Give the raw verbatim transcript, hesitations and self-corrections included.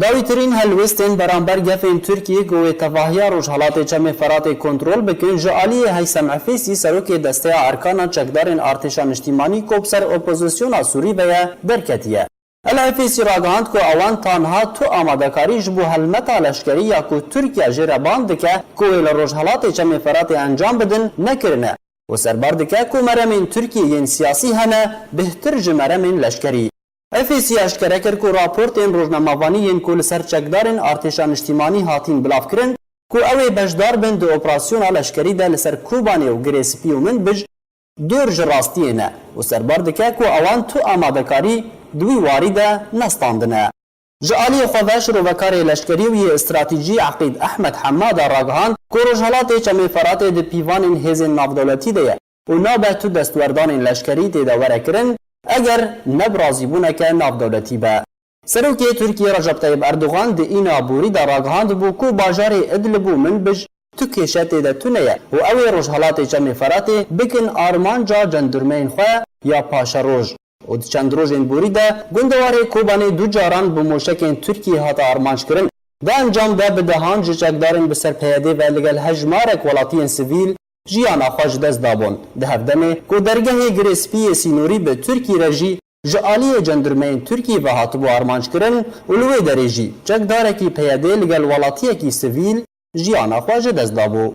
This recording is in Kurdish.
Dawîtirîn helwestên beramber gefên Tirkiyê ku wê tevahiya Rojhelatê Çemê Feratê kontrol bikin, ji aliyê Heysem Efêsî, serokê Desteya Erkana Çekdarên Artêşa Niştîmanî ku bi ser opozisyona Sûrî ve ye, derketiye. El Efêsî ragihand ku ewan tanha tu amadekarî ji bo helmeta leşkerî ya ku Tirkiye jê re bang dike ku wê li Rojhelatê Çemê Feratê encam bidin, nekirine û serbar dike ku meremên Tirkiyê yên siyasî hene bêhtir ji meremên leşkerî. Efêsî eşkere kir ku raportên rojnamevanî yên ku li ser çekdarên artêşa niştîmanî hatîn bilavkirin ku ew ê beşdar bin di operasyona leşkerî de li ser Kobanê û Girê Spî û Minbij dûr ji rastiyê ne û serbar dike ku ewan tu amadekarî di wî warî de nestandine. Ji aliyê xwe ve şirovekarê leşkerî û yê stratejî Eqîd Ehmed Hemmada ragihand ku Rojhelatê Çemê Feratê di pîvanên hêzên navdewletî de ye û nabe tu destwerdanên leşkerî tê de were kirin, eger ne bi razîbûneke navdewletî be. Serokê Tirkiyê Recep Tayyip Erdogan di îna borî de ragihandibû ku bajarê Idlib û Minbij tu kêşe tê de tune ye û ew ê Rojhelatê Çemê Feratê bikin armanca cendirmeyên xwe ya paşeroj. Û di çend rojên borî de gundewarê Kobanê du caran bi moşekên Tirkiyê hate armanckirin. Di encam de bi dehan ji çekdarên bi ser P Y D'ê ve li gel hejmarek welatiyên sivîl jiyana xwe ji dest dabûn. Di hevdemê ku dergehê Girê Spî yê sînorî bi Tirkî re jî ji aliyê cendirmeyên Tirkî ve hatibû armanckirin û li wê derê jî çekdarekî P Y D'ê li gel welatiyekî sivîl jiyana xwe ji dest dabû.